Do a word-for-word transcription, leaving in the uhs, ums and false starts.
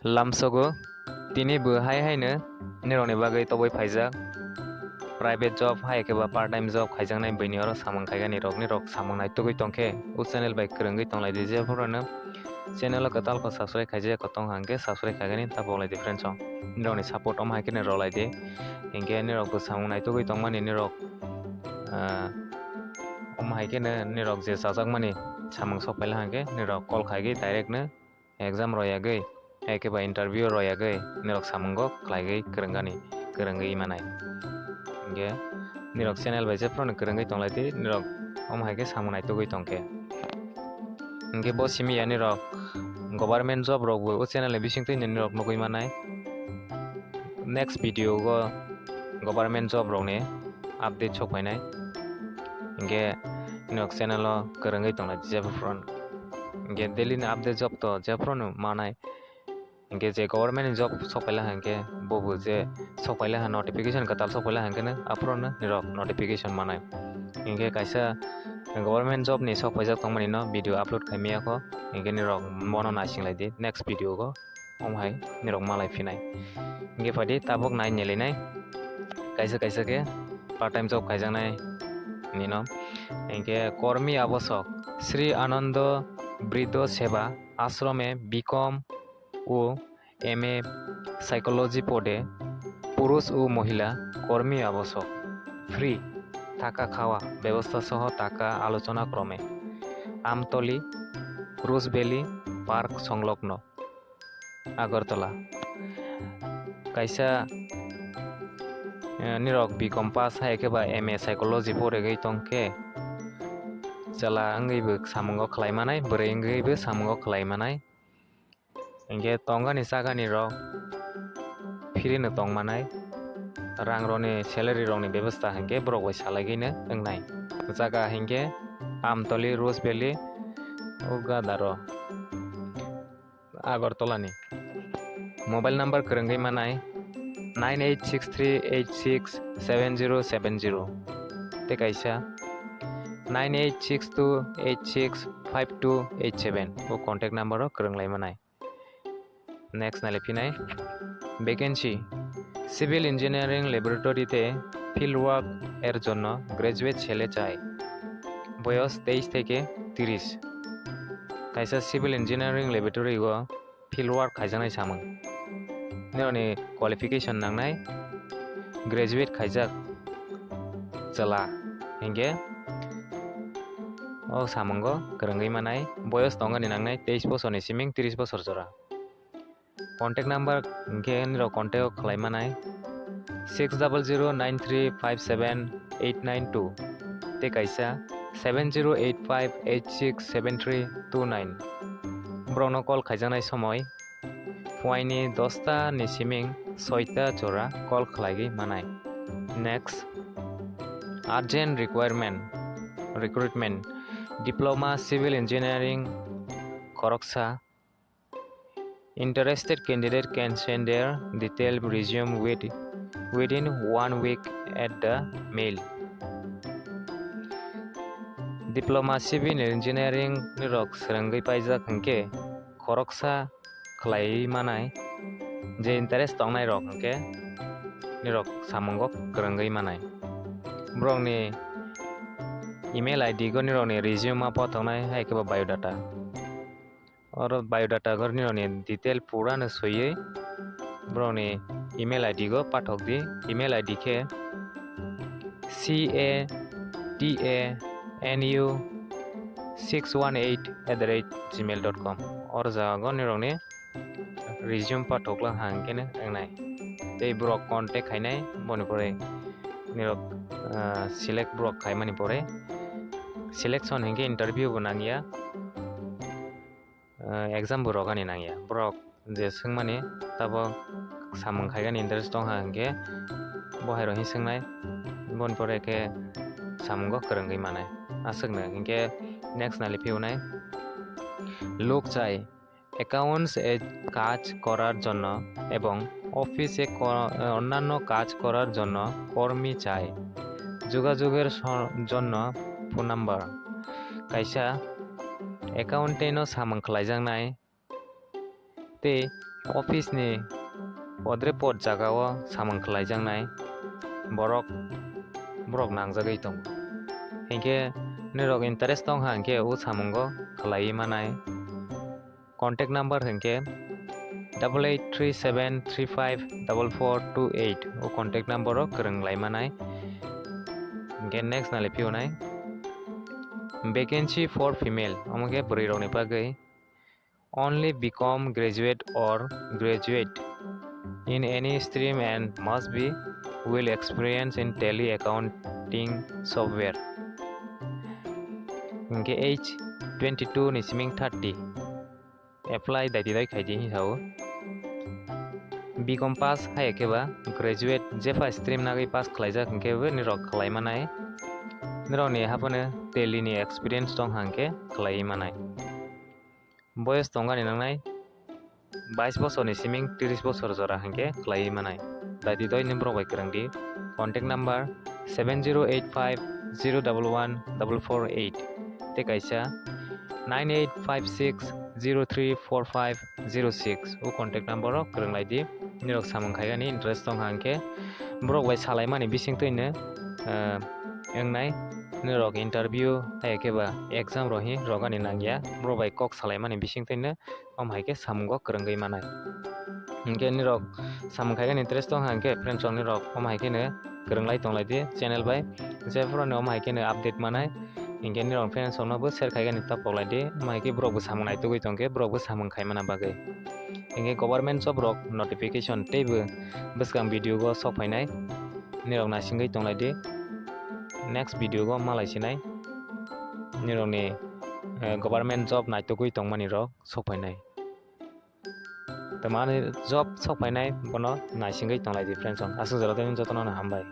Lamsogo tini bo hai haino nirokni bagwi tobwi phaijak. Private job hai khe ba part time job khaijaknai buini oro samung khaigani rok, nirok samung naitugwi tongkhe o channel bai kwrwngwi tonglai di, jephuru no channel o kwtal kho subscribe khaijak kho tong hwnkhe subscribe khaigani ta bolai di friends song. Nirokni support omo hai kheno rwlai di, hinkhe nirok bo samung naitugwi tongmani nirok, ah, omo hai kheno nirok je chajakmani samung sok paila hwnkhe nirok call khaigwi direct no exam royagwi, hai khe ba interview royagwi nirok samungo khlaigwi kwrwngani, kwrwngwi manai. Hinkhe nirok channel bai jephuru no kwrwngwi tonglai di, nirok omo hai khe samung naitugwi tongkhe. Hinkhe bo simi ya nirok government job rok bo o channel ni bisingtwi nirok nugwi manai. Next video o government job rokni update sok phainai. Hinkhe nirok channel o kwrwngwi tonglai di jephuru no. Hinkhe daily ni update job to jephuru no manai. Hinkhe je government ni job sok paila hwnkhe bobo je sok paila hwn notification kwtal sok paila hwnkhe no aphuru no nirok notification manai. Hinkhe kaisa government job ni sok paijak tongmani no video upload khai maya kho, hinkhe nirok bono naising lai di next video o. Omo hai nirok malai phinai. Hinkhe phaidi tabuk nai nelignai. Kaisa kaisa khe part time job khaijaknai nino. Hinkhe kormi abosok Sri Anando Brido Seva Ashrome bikom o M A psychology pode purush o mohila kormi abosok free thaka khawa bebosta soho taka alochona krome Amtoli Rose Valley Park songlogno. Agartala. Kaisa, eh, nirok bikom pass hai khe ba M A psychology porigwi tong khe chwla wngwi bo samungo khlai manai, bwrwi wngwi bo samungo khlai manai. Hinkhe tongani chagani rok free no tong manai, rang rokni salary rokni bebostha hinkhe borok bai salaigwino wngnai. Jaga hinkhe Amtoli, Rose Valley, o gadaro. Agartala ni. Mobile number kwrwngwi manai nine eight six three eight six seven zero seven zero tei kaisa nine eight six two eight six five two eight seven bo contact number o kwrwng lai manai. Next nai phinai vacancy civil engineering laboratory te field work er jonno graduate sele chai, boyos teis theke tiris. Kaisa civil engineering laboratory o field work khaijaknai samung. Nirokni qualification nangnai graduate khaijak chwla hinkhe o samungo kwrwngwi manai, boyos tongani nangnai teis bosorni siming tiris bosor jora. Contact number hinkhe nirok contact o khlai manai six double zero nine three five seven eight nine two tei kaisa seven zero eight five eight six seven three two nine. Borokno call khaijaknai somoi phuaini dosta ni siming soita jora call khlaigwi manai. Next, urgent requirement, recruitment, diploma civil engineering khoroksa. Interested candidate can send their detailed resume with, within one week at the mail. Diploma civil engineering nirok swrwngwi paijak hinkhe khoroksa khlaiwi manai, je interest tongnai rok hinkhe nirok samungo kwrwngwi manai. Borokni email I D go nirokni resume ma pothoknai hai khe bo biodata. Oro biodata gor nirokni detail purano soiwi borokni email I D go pathok di. Email I D khe C A T A N U six one eight at the rate gmail dot com. Oro jaga go nirokni resume pathok lang hang khe wngnai. Tei borok contact khainai boni pore nirok, ah, select borok khaimani pore selection hinkhe interview bo nangya. Ah, exam bo rogani nangya. Borok je swngmani tabo samung khaigani interest tongkha hinkhe bo hairok hin swngnai, boni pore khe samungo kwrwngwi manai. Aswkno hinkhe next nali phiyunai. লোক চাই অ্যাকাউন্টস এ কাজ করার জন্য এবং অফিসে ক-, অন্যান্য কাজ করার জন্য কর্মী চাই। যোগাযোগের স-, জন্য phone number. Kaisa accountant o samung khlaijaknai, tei office ni podre pod jaga o samung khlaijaknai borok, borok nangjagwi tongo. Hinkhe nirok interest tongkha hinkhe o samungo khlaiwi manai. Contact number hinkhe double eight three seven three five double four two eight, o contact number o kwrwng lai manai. Hinkhe next nalai phiyonai, vacancy for female, omo khe bwrwi rokni bagwi. Only become graduate or graduate in any stream and must be well experienced in tally accounting software. Hinkhe age twenty two ni siming thirty. Apply daiti dai khaidi hinwi sao. Become pass hai khe ba graduate jepha stream nagwi pass khlaijak hinkhe bo nirok khlai manai. Nirokni haphano tally ni experience tong hang khe khlai manai. Boyos tongani nangnai bais bosorni siming tris bosor jora hinkhe khlai manai. Daiti doi ni borok bai kwrwng di. Contact number seven zero eight five zero double one double four eight tei kaisa nine eight five six zero three four five zero six, o contact number o kwrwng lai di. Nirok samung khaigani interest tong hang khe borok bai salaimani bising twino, eh, wngnai. Nirok interview hai khe ba exam rok hi rogani nangya, borok bai kok salaimani bising twino omo hai khe samungo kwrwngwi manai. Hinkhe nirok samung khaigani interest tong hang khe friends rok nirok omo hai kheno kwrwng lai tong lai di channel bai, je phuru ni omo hai kheno update manai. Hinkhe nirok friends rokno bo share khaigani ta pok lai di, omo hai khe borok bo samung naitugwi tong khe borok bo samung khai mana bagwi. Hinkhe government job rok notification teibo bwskang video o sok phainai, nirok naisingwi tong lai di. Next video o malai sinai nirokni, eh, government job naitugwi tongmani rok sok phainai. Tamani job sok phainai bono naisingwi tong lai di friends rok. Aswk jora tei jotono hambai.